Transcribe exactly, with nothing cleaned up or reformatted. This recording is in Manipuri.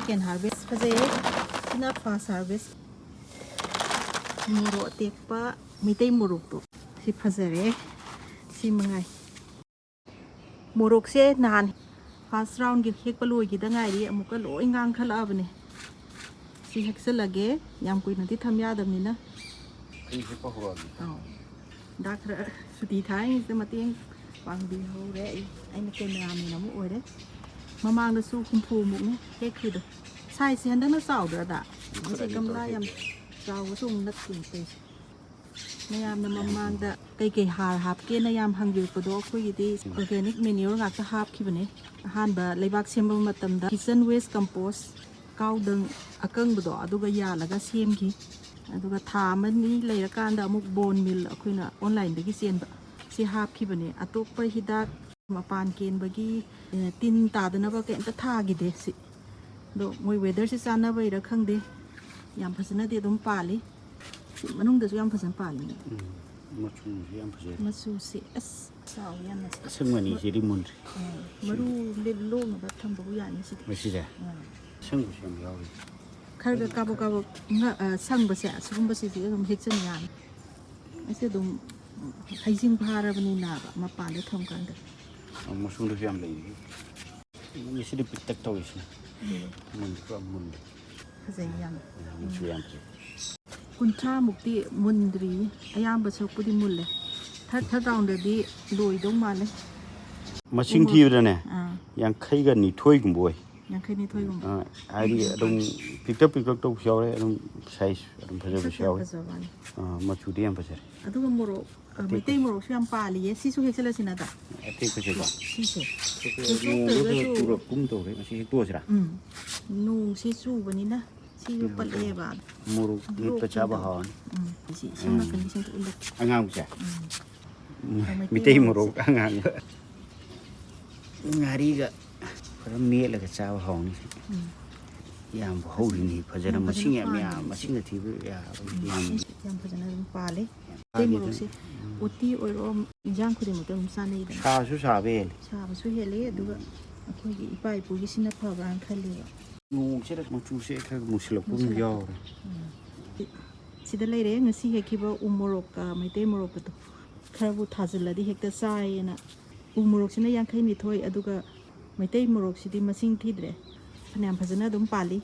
Second harvest ꯐꯖꯩꯌꯦ꯫ ꯁꯤꯅ first harvest꯫ ꯃꯣꯔꯣꯛ ꯑꯇꯦꯛꯄ, ꯃꯩꯇꯩ ꯃꯣꯔꯣꯛꯇꯣ꯫ ꯁꯤ ꯐꯖꯔꯦ꯫ ꯁꯤ ꯃꯉꯥꯏ꯫ ꯃꯣꯔꯣꯛꯁꯦ ꯅꯍꯥꯟ first roundꯒꯤ ꯍꯦꯛꯄ ꯂꯣꯏꯈꯤꯗ ꯉꯥꯏꯔꯤ, ꯑꯃꯨꯛꯀ ꯂꯣꯏ ꯉꯥꯡꯈꯠꯂꯛꯑꯕꯅꯦ꯫ ꯁꯤ ꯍꯦꯛꯆꯜꯂꯒꯦ, ꯌꯥꯝ ꯀꯨꯏꯅꯗꯤ ꯊꯝ ꯌꯥꯗꯕꯅꯤꯅ꯫ ꯑꯩ ꯍꯦꯛꯄ ꯍꯧꯔꯛꯑꯒꯦ꯫ ꯑꯧ꯫ ꯗꯥ ꯈꯔ ꯁꯨꯇꯤ ꯊꯥꯔꯤꯉꯩꯁꯤꯗ ꯃꯇꯦꯡ ꯄꯥꯡꯕꯤꯍꯧꯔꯦ꯫ ꯑꯩ, ꯑꯩꯅ cameraman ꯑꯃ ꯑꯣꯏꯔꯦ꯫ ꯃꯃꯥꯡꯗꯁꯨ ꯍꯨꯝꯐꯨ ꯃꯨꯛꯅꯦ ꯍꯦꯛꯈ꯭ꯔꯤꯗꯣ꯫ Sizeꯁꯦ ꯍꯟꯗꯛꯅ ꯆꯥꯎꯗ꯭ꯔꯗ? ꯃꯁꯤ ꯈꯔꯗꯤ ꯒꯝꯂꯥ ꯌꯥꯝ ꯇꯧꯔꯦ꯫ ꯆꯥꯎꯕꯁꯨ ꯑꯃꯨꯛ ꯅꯠꯇꯦ ꯇꯧꯔꯤꯁꯦ꯫ ꯃꯌꯥꯝꯅ ꯃꯃꯥꯡꯗ ꯀꯩꯀꯩ ꯍꯥꯔ ꯍꯥꯞꯀꯦꯅ ꯌꯥꯝ ꯍꯪꯕꯤꯔꯛꯄꯗꯣ, ꯑꯩꯈꯣꯏꯒꯤꯗꯤ ꯎꯝ꯫ Organic manure ꯉꯥꯛꯇ ꯍꯥꯞꯈꯤꯕꯅꯦ꯫ ꯑꯍꯥꯟꯕ ꯂꯩꯕꯥꯛ ꯁꯦꯝꯕ ꯃꯇꯝꯗ kitchen waste compost, ꯀꯥꯎꯗꯪ ꯑꯀꯪꯕꯗꯣ, ꯑꯗꯨꯒ ꯌꯥꯜꯂꯒ ꯁꯦꯝꯈꯤ꯫ ꯑꯗꯨꯒ ꯊꯥ ꯑꯃꯅꯤ ꯂꯩꯔꯀꯥꯟꯗ ꯑꯃꯨꯛ bone meal, ꯑꯩꯈꯣꯏꯅ onlineꯗꯒꯤ ꯆꯦꯟꯕ, ꯁꯤ ꯍꯥꯞꯈꯤꯕꯅꯦ꯫ ꯑꯇꯣꯞꯄ ꯍꯤꯗꯥꯛ, ꯃꯄꯥꯟ ꯀꯦꯟꯕꯒꯤ, ꯑꯦ, ꯇꯤꯟ ꯇꯥꯗꯅꯕ ꯀꯩꯝꯇ ꯊꯥꯈꯤꯗꯦ ꯁꯤ꯫ ꯑꯗꯣ ꯃꯣꯏ weatherꯁꯦ ꯆꯥꯟꯅꯕꯩꯔꯥ ꯈꯪꯗꯦ, ꯌꯥꯝ ꯐꯖꯅꯗꯤ ꯑꯗꯨꯝ ꯄꯥꯜꯂꯤ꯫ ꯁꯤ ꯃꯅꯨꯡꯗꯁꯨ ꯌꯥꯝ ꯐꯖꯅ ꯄꯥꯜꯂꯤ꯫ ꯎꯝ, ꯃꯆꯨꯁꯨ ꯌꯥꯝ ꯐꯖꯩ꯫ ꯃꯆꯨꯁꯤ ꯑꯁ ꯆꯥꯎ ꯌꯥꯝꯅ꯫ ꯑꯁꯪꯕꯅꯤ, ꯁꯤꯗꯤ ꯃꯨꯟꯗ꯭ꯔꯤ꯫ ꯑꯥ, ꯃꯔꯨ ꯂꯦꯞ-, ꯂꯣꯡꯅꯕ ꯊꯝꯕꯕꯨ ꯌꯥꯅꯤ ꯁꯤꯗꯤ꯫ ꯃꯁꯤꯁꯦ? ꯑꯥ꯫ ꯑꯁꯪꯕꯁꯨ ꯌꯥꯝ ꯌꯥꯎꯔꯤ꯫ ꯈꯔ ꯈꯔ ꯀꯥꯕꯛ ꯀꯥꯕꯛ ꯉ-, ꯑ, ꯁꯪꯕꯁꯦ, ꯁꯤꯒꯨꯝꯕꯁꯤꯗꯤ ꯑꯗꯨꯝ ꯍꯦꯛꯆꯟ ꯌꯥꯅꯤ꯫ ꯑꯩꯁꯦ ꯑꯗꯨꯝ ꯍꯩꯖꯤꯡ ꯐꯥꯔꯕꯅꯤꯅꯕ ꯃꯄꯥꯟꯗ ꯊꯝꯀꯥꯟꯗ꯫ ꯑ, ꯃꯁꯨꯡꯗꯁꯨ ꯌꯥꯝ ꯂꯩꯔꯤ꯫ ꯃꯁꯤꯗꯤ ꯄꯤꯛꯇꯛ ꯇꯧꯔꯤꯁꯤꯅ꯫ ꯎꯝ꯫ ꯃꯨꯟꯗꯤ ꯄꯨꯔꯥ ꯃꯨꯜꯂꯦ꯫ ꯐꯖꯩ ꯌꯥꯝ꯫ ꯎꯝ, ꯃꯆꯨ ꯌꯥꯝ ꯐꯖꯩ꯫ ꯀꯨꯟꯊ꯭ꯔꯥ ꯃꯨꯛꯇꯤ ꯃꯨꯟꯗ꯭ꯔꯤ, ꯑꯌꯥꯝꯕ ꯁꯔꯨꯛꯄꯨꯗꯤ ꯃꯨꯜꯂꯦ꯫ Third, third roundꯗꯗꯤ ꯂꯣꯏꯗꯧ ꯃꯥꯜꯂꯦ꯫ ꯃꯁꯤꯡ ꯎꯃꯣꯔꯣꯛ-, ꯊꯤꯕꯗꯅꯦ, ꯑꯥ꯫ ꯌꯥꯡꯈꯩꯒ ꯅꯤꯊꯣꯏꯒꯨꯝꯕ ꯑꯣꯏ꯫ ꯌꯥꯡꯈꯩ ꯅꯤꯊꯣꯏꯒꯨꯝꯕ꯫ ꯑꯥ, ꯍꯥꯏꯗꯤ ꯑꯗꯨꯝ ꯄꯤꯛꯇꯛ ꯄꯤꯛꯇꯛ ꯇꯧꯕꯁꯨ ꯌꯥꯎꯔꯦ, ꯑꯗꯨꯝ size ꯑꯗꯨꯝ ꯐꯖꯕꯁꯨ ꯄꯤꯛꯇꯛ ꯌꯥꯎꯔꯦ꯫ ꯐꯖꯕꯅꯤ꯫ ꯑꯥ, ꯃꯆꯨꯗꯤ ꯌꯥꯝ ꯐꯖꯔꯦ꯫ ꯑꯗꯨꯒ ꯃꯣꯔꯣꯛ, ꯑ, ꯑꯇꯦꯛꯄ꯫ ꯃꯩꯇꯩ ꯃꯣꯔꯣꯛꯁꯨ ꯌꯥꯝ ꯄꯥꯜꯂꯤꯌꯦ꯫ ꯁꯤꯁꯨ ꯍꯦꯛꯆꯜꯂꯁꯤ ꯅꯠꯇ꯭ꯔꯥ? ꯑꯇꯦꯛꯄꯁꯦꯀꯣ? ꯁꯤꯁꯦ꯫ ꯅꯣꯡꯗꯣ ꯈꯔ ꯍꯦꯛꯇꯣꯛꯇ꯭ꯔꯒꯁꯨ ꯆꯨꯔꯛꯀꯨꯝ ꯇꯧꯔꯦ꯫ ꯃꯁꯤ ꯍꯦꯛꯇꯣꯛꯑꯁꯤꯔꯥ? ꯎꯝ꯫ ꯅꯣꯡꯁꯦ ꯆꯨꯕꯅꯤꯅ ꯁꯤꯁꯨ ꯄꯠꯂꯛꯑꯦꯕ꯫ ꯃꯣꯔꯣꯛ ꯃꯦꯠꯄ ꯆꯥꯕ ꯍꯥꯎꯔꯅꯤ꯫ ꯎꯝ꯫ ꯁꯤ ꯏꯁꯤꯡ ꯎꯝ꯫ ꯃꯥꯏꯀꯩꯗ ꯏꯁꯤꯡ ꯎꯠꯂꯛꯀꯦ꯫ ꯑꯉꯥꯡꯕꯁꯦ? ꯎꯝ꯫ ꯎꯝ꯫ ꯃꯩꯇꯩ ꯃꯩꯇꯩ ꯃꯣꯔꯣꯛ ꯃꯣꯔꯣꯛ ꯑꯉꯥꯡꯕ꯫ ꯉꯥꯔꯤꯒ ꯈꯔ ꯃꯦꯠꯂꯒ ꯆꯥꯕ ꯍꯥꯎꯅꯤ꯫ ꯎꯝ꯫ ꯌꯥꯝꯕꯨ ꯍꯧꯔꯤꯅꯤ ꯐꯖꯅ, ꯌꯥꯝ ꯐꯖꯅ ꯃꯁꯤꯡ ꯌꯥꯝ ꯄꯥꯜꯂꯤ ꯌꯥꯝ, ꯁꯤ꯫ ꯃꯁꯤꯡꯒ ꯊꯤꯕ ꯌꯥꯕ ꯎꯝ, ꯌꯥꯝ꯫ ꯁꯤ ꯌꯥꯝ ꯐꯖꯅ ꯑꯗꯨꯝ ꯄꯥꯜꯂꯤ꯫ ꯌꯥꯝ ꯃꯩꯇꯩ ꯄꯥꯜꯂꯤ ꯃꯣꯔꯣꯛꯁꯦ ꯑꯗꯨꯝ꯫ ꯎꯇꯤ ꯑꯣꯏꯔꯣ, ꯏꯟꯖꯥꯡ ꯈꯨꯗꯤꯡꯃꯛꯇ ꯑꯗꯨꯝ ꯆꯥꯅꯩꯗꯅ꯫ ꯁꯥꯁꯨ ꯁꯥꯕ ꯍꯦꯜꯂꯤ꯫ ꯁꯥꯕꯁꯨ ꯍꯦꯜꯂꯤ, ꯑꯗꯨꯒ ꯑꯩꯈꯣꯏꯒꯤ ꯏꯄꯥ ꯏꯄꯨꯒꯤ ꯁꯤꯅ ꯐꯕ꯭ꯔꯥꯅ ꯈꯜꯂꯦꯕ꯫ ꯅꯣꯡꯁꯤꯗ ꯃꯆꯨꯁꯦ ꯈꯔ ꯃꯨꯁꯤꯜꯂꯛꯄ ꯑꯃ ꯌꯥꯎꯔꯦ꯫ ꯁꯤꯗ ꯂꯩꯔꯦ ꯉꯁꯤ ꯍꯦꯛꯈꯤꯕ ꯎ ꯃꯣꯔꯣꯛꯀ ꯃꯩꯇꯩ ꯃꯣꯔꯣꯛꯀꯗꯣ꯫ ꯈꯔꯕꯨ ꯊꯥꯖꯤꯜꯂꯗꯤ ꯍꯦꯛꯇ ꯆꯥꯏꯌꯦꯅ꯫ ꯎ ꯃꯣꯔꯣꯛꯁꯤꯅ ꯌꯥꯡꯈꯩ ꯅꯤꯊꯣꯏ, ꯑꯗꯨꯒ ꯃꯩꯇꯩ ꯃꯣꯔꯣꯛꯁꯤꯗꯤ ꯃꯁꯤꯡ ꯊꯤꯗ꯭ꯔꯦ, ꯐꯅꯌꯥꯝ ꯐꯖꯅ ꯑꯗꯨꯝ ꯄꯥꯜꯂꯤ꯫